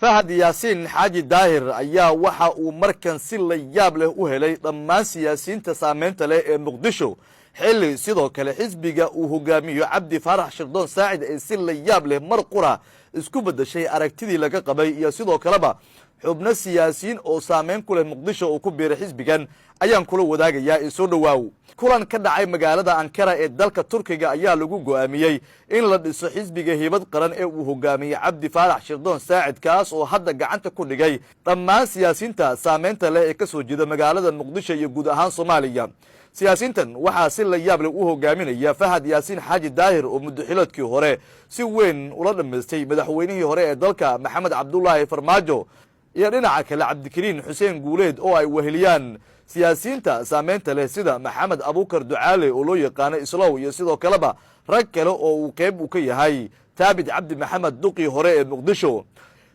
Fahad Yaasiin Xaaji Daahir ayaa waxa uu markan si la yaab leh u helay dhammaan siyaasiyiinta saameynta leh ee Muqdisho, xilli sidoo kale xisbiga uu hogaamiyo Cabdi Faarax Shirdoon Saacid ee si la yaab leh mar qura isku beddeshay aragtidii laga qabay, iyo sidoo kaleba xubno siyaasiyiin oo saameyn ku leh Muqdisho uu ku biiray xisbigan ayaan kula wadaagayaa ee soo dhowaaw. Kulan ka dhacay magaalada Ankara ee dalka Turkiga ayaa lagu go'aamiyey in la dhiso xisbiga Hibad Qaran ee uu hogaamiyey Cabdi Faarax Shirdoon Saacid, kaas oo hadda gacanta ku dhigay dhammaan siyaasiyiinta saameynta leh ee ka soo jeeda magaalada Muqdisho iyo guud ahaan Soomaaliya. Siyaasiintan waxaa si la yaab leh u hogaaminaya Fahad Yaasiin Xaaji Daahir, oo muddoxiloodkii hore si weyn ula dhammaystay madaxweynihii hore ee dalka Maxamed Cabdulaahi Farmaajo, iyo dhinaca kale Cabdikariin Xuseen Guuleed, oo ay weheliyaan siyaasiyiinta saameynta leh sida Maxamed Abuukar Ducaale oo loo yaqaano Islow, iyo sidoo kaleba rag kale oo uu qeyb uu ka yahay Taabid Cabdi Maxamed, duqii hore ee Muqdisho.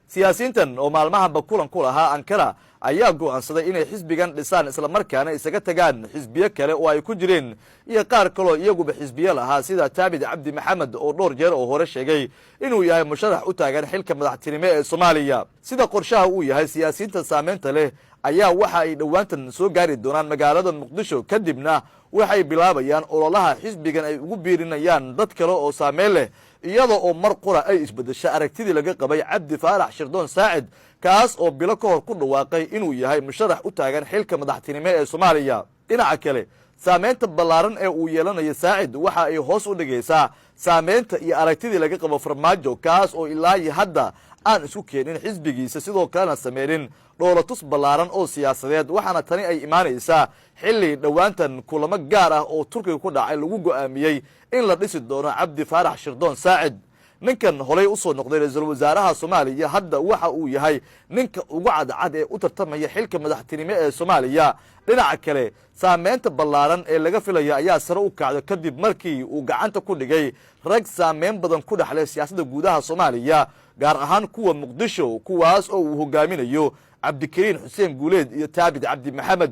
Siyaasiyiintan oo maalmahanba kulan ku lahaa Ankara ayaa go'aansaday inay xisbigan dhisaan, islamarkaana isaga tagaan xisbiyo kale oo ay ku jireen iyo qaar kaloo iyaguba xisbiyo lahaa, sida Taabid Cabdi Maxamed oo dhowr jeer oo hore sheegay inuu yahay musharax u taagan xilka madaxtinimo ee Soomaaliya. Sida qorshaha uu yahay, siyaasiyiinta saameynta leh ayaa waxa ay dhowaantan soo gaari doonaan magaalada Muqdisho, kadibna waxay bilaabayaan ololaha xisbigan ay ugu biirinayaan dad kale oo saameyn leh, iyada oo mar qura ay isbeddeshay aragtidii laga qabay Cabdi Faarax Shirdoon Saacid, kaas oo bilo ka hor ku dhawaaqay inuu yahay musharax u taagan xilka madaxtinimo ee Soomaaliya. Dhinaca kale, saameynta ballaaran ee uu yeelanayo Saacid waxa ay hoos u dhigaysaa saameynta iyo aragtidii laga qabo Farmaajo, kaas oo ilaa iyo hadda aan isku keenin xisbigiisa, sidoo kalena sameynin dhoolatus ballaaran oo siyaasadeed. Waxaana tani ay imaanaysaa xilli dhowaantan kulamo gaar ah oo Turkiga ku dhacay lagu go'aamiyey in la dhisi doono Cabdi Faarax Shirdoon Saacid. Ninkan holey usoo noqday ra-iisul wasaaraha Soomaaliya hadda waxa uu yahay ninka ugu cadcad ee u tartamaya xilka madaxtinimo ee Soomaaliya. Dhinaca kale, saameynta ballaaran ee laga filaya ayaa sare u kacda kadib markii uu gacanta ku dhigay rag saameyn badan ku dhexleh siyaasadda guudaha Soomaaliya, gaar ahaan kuwa Muqdisho, kuwaas oo uu hogaaminayo Cabdikariin Xuseen Guuleed iyo Taabid Cabdi Maxamed.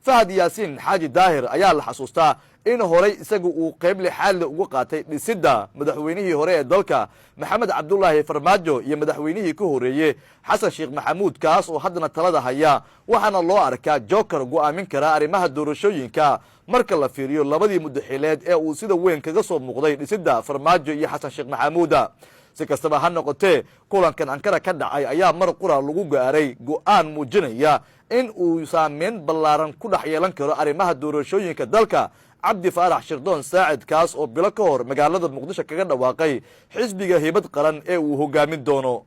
Fahad Yaasiin Xaaji Daahir ayaa la xasuustaa in horay isagu uu qayb lixaadle uga qaatay dhisidda madaxweynihii hore ee dalka Maxamed Cabdulaahi Farmaajo iyo madaxweynihii ka horreeye Xasan Sheekh Maxamuud, kaas oo haddana talada haya. Waxaana loo arkaa joker go'aamin kara arrimaha doorashooyinka marka la fiiriyo labadii muddaxileed ee uu sida weyn kaga soo muuqday dhisidda Farmaajo iyo Xasan Sheekh Maxamuuda. Si kastaba ha noqotee, kulankan Ankara ka dhacay ayaa mar qura lagu gaaray go'aan muujinaya in uu saameyn ballaaran ku dhex yeelan karo arrimaha doorashooyinka dalka Cabdi Faarax Shirdoon Saacid, kaas oo bilo ka hor magaalada Muqdisho kaga dhawaaqay xisbiga Hibad Qaran ee uu hogaamin doono.